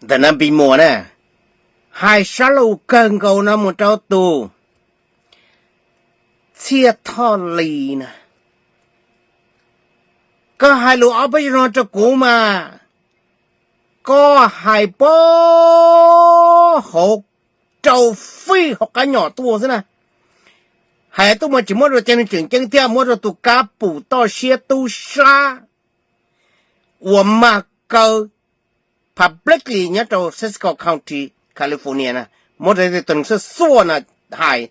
Ntawm no Npis Muas na, hais sab laj kawg nkaus no mus rau tus Txhiaj Thoj Lis na. Koj hais lus ob peb zaug no rau kuv mas, koj hais pab hauv rau fij hauv qab nyom tuaj xwb na. Hais tuaj mas tsis muab rau cov neeg tseem ceeb thiab, muab rau tus kab pum toj siab tub sab uas mag kaw publicly nyob rau San Francisco County, California na, muab rau tus neeg xuaj xuaj no hais.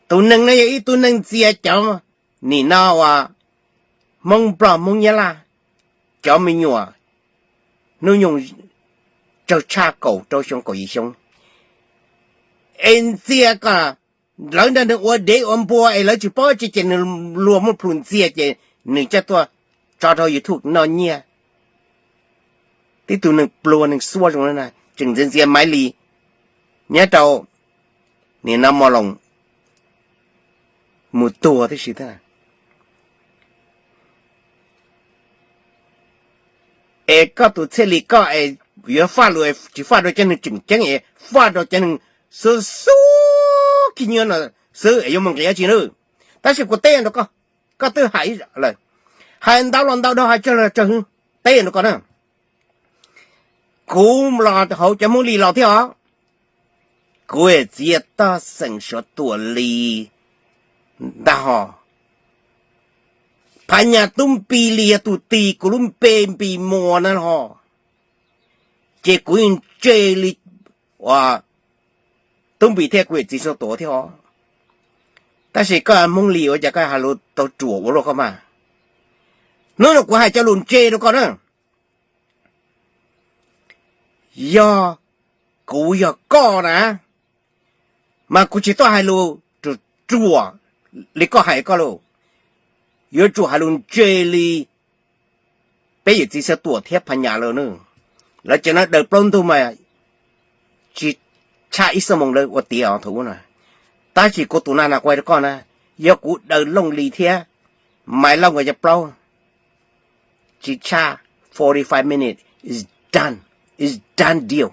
Tus neeg no yog ib tug neeg ntxias cov nim no uas Hmoob Nplog Hmoob Nyab Laj, cov me nyuam hnub nyoog tsawg tshaj kaum rau xyoo kaum yim xyoo, es ntxias kom lawv nrog nws ua dev ua npua es lawv tsis paub tsi ces nws luag muaj plhus ntxias ces nws coj tuaj tso rau YouTube noj nyiaj. Tib tug neeg pluag neeg xuab zoo na, tseem ntxias ntxias Maiv Lis nyob rau nim no Mos Loos mus tuag tib si thiab. Es koj tus Txhiaj Lis koj es yuav faj lus es tsis faj rau cov neeg tseem ceeb es faj rau cov neeg xub xub khib nyiab no xwb es yuav mus nqis dab tsi na. Tab sis kuv teb rau koj, koj twb hais lawm, hais ntau los ntau, dhau hais tsawg los tsawg, teb rau koj na. Kuv los hauv cov Hmoob Lis los thiab os. Kuv yawm txiv yog Toj Xeem Suav Tuam Lis ntag hos. Phas Nyas Tub Npis Lis yog tus tis kuv lub npe Npis Muas na hos. Ces kuv yeej ntse li uas Tub Npis thiab kuv yawm txiv Suav Tuam thiab os. Tab sis koj Hmoob Lis ua cas koj hais lus tau ruam ua luaj koj mas. Hnub no kuv hais cov lus ntse rau koj na. Yog kuv yog koj na, mas kuv tsis tuaj hais lus ruam ruam li koj hais koj lauj. Yuav tsum hais lus ntse li peb yawm txiv Suav Tuam thiab Phas Nyas lawm na. Lawv cov no daws plaub ntug mas tsis tshaj ib xuab moos lawv ua tiav os thaum ub na. Tab sis kuv tus na na kuv hais rau koj na, yog kuv daws Looj Lis thiab Maiv Lauj nkawd cov plaub, tsis tshaj forty five minutes, it's done, it's done deal.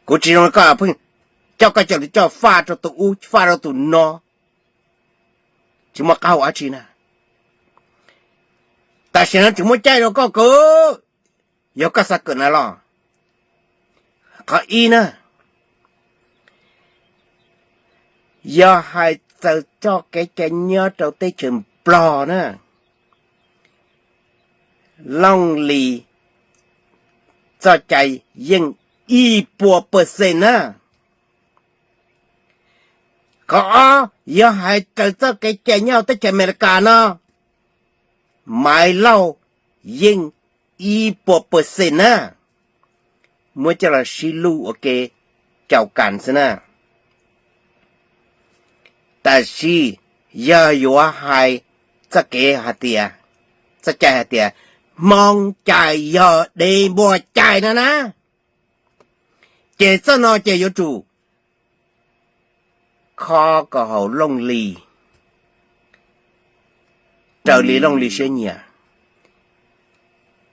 Kuv tsis zoo li koj pheej coj koj cov lus coj faj rau tus ub faj rau tus no, tsis muaj qab hau dab tsi na. Tam sim no tseem muaj caij rau koj kawg, yog koj xav kawm na los. Qhov ib na, yog hais txawm txoj kev cai nyob rau teb chaws Nplog na, Looj Lis txoj cai yeej ib puas percent na. Qhov ob, yog hais raws txoj kev cai nyob teb chaws Amelikas no, Maiv Lauj yeej ib puas percent na. Muab coj los sib luj ua ke caum kas xwb na. Tab sis yog yuav hais txoj kev hais tias, txoj cai hais tias Hmoob cai yog dev npua cai no na, ces txoj no ces yuav tsum kho kom haum Looj Lis raws li Looj Lis siab nyiam,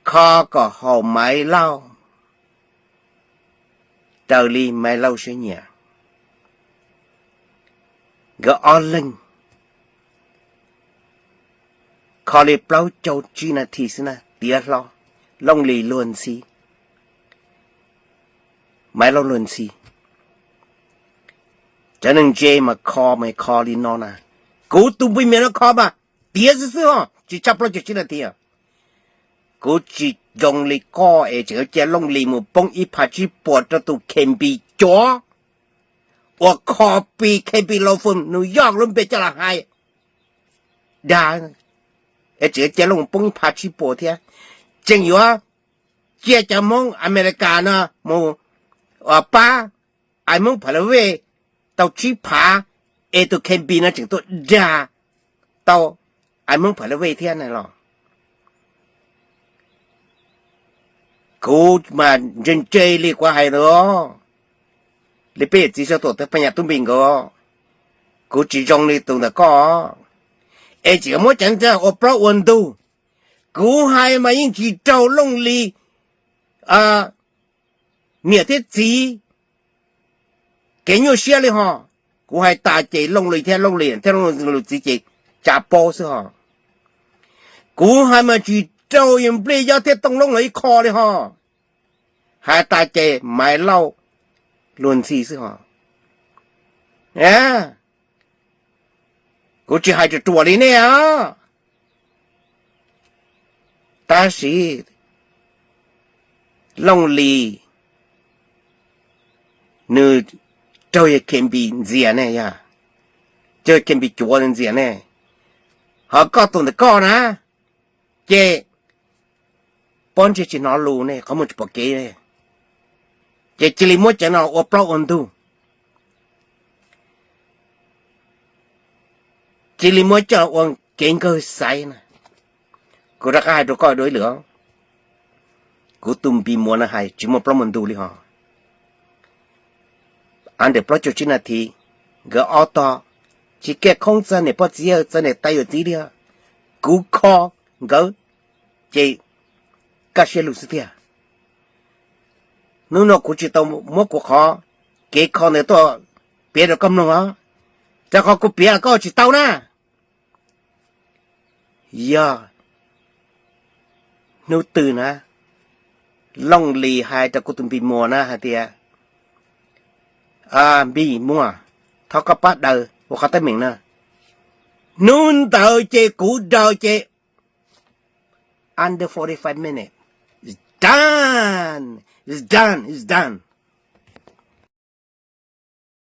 kho kom haum Maiv Lauj raws li Maiv Lauj siab nyiam. Nkawd ob leeg kho li plaub caug tsib nas this xwb na, tiav hlo, Looj Lis luag ntxhi, Maiv Lauj luag ntxhi. Cov neeg ntse mas kho mas kho li no na. Kuv tus npis mias no kho mas tiav xwb xwb ho, tsis tshaj plaub caug tsib nas this. Kuv tsis zoo li koj es tseem yuav cia Looj Lis mus poob ib phav tsib puas rau tus Kempis cuav uas copy Kempis law firm New York lub npe coj los hais dag, es tseem yuav cia Looj poob ib phav tsib puas thiab. Tseem yuav cia cov Hmoob Amelikas no mus pab ai Hmoob Pha La Vej tau tsib phav, es tus Kempis no tseem tuaj dag tau ai Hmoob Pha La Vej thiab na los. Kuv mas ntse ntse li kuv hais los, li peb yawm txiv Suav Tuam thiab Phas Nyas Tub Npis nkawd, kuv tsis zoo li tus ntawm koj. Es tseem muab cov ua plaub ua ntug, Kuv hais mas yeej tsis raug Looj Lis niam thiab txiv kev nyuaj siab li ho. Kuv hais tas ces Looj Lis thiab Looj Lis thiab Looj Lis txiv ces tsa paub xwb ho. Kuv hais mas tsis raug yawg Npliaj Yob thiab Tooj Loob los ib qho li ho. Hais tas ces Maiv Lauj luag ntxhi xwb ho. Kuv tsis hais ruam ruam li nej os. Tab sis Looj Lis nws raug yawg Khe Npis ntxias ne, yog raug Khe Npis cuav ntxias ne, ho koj tus ntawm koj na, ces pob ntseg tsis hnov lus ne, qhov muag tsis pom kev ne, ces cia li muab cov no ua plaub ua ntug, cia li muab coj ua kev nkawg xaiv na. Kuv rov qab hais rau koj dua ib lwm, kuv tus Npis Muas no hais tsis muaj plaub muaj ntug li ho. Av ntawm plaub caug tsib nas this, nkawd ob tog tsis kaj khoob txog niam pog txiv yawg, txog niam tais yawm txiv li. Kuv kho nkawd ces kaj siab lug xwb tiag. Hnub no kuv tsis tau muab kuv qhov kev kho ntawd tuaj piav rau koj mloog os, rau qhov kuv piav los koj tsis tau na. Yog hnub twg na, Looj Lis hais rau kuv tus Npis Muas na hais tias, Npis Muas, thov koj pab daws ua qhov teeb meem na. Hnub ntawd ces kuv daws ces under forty five minutes, it's done, it's done, it's done.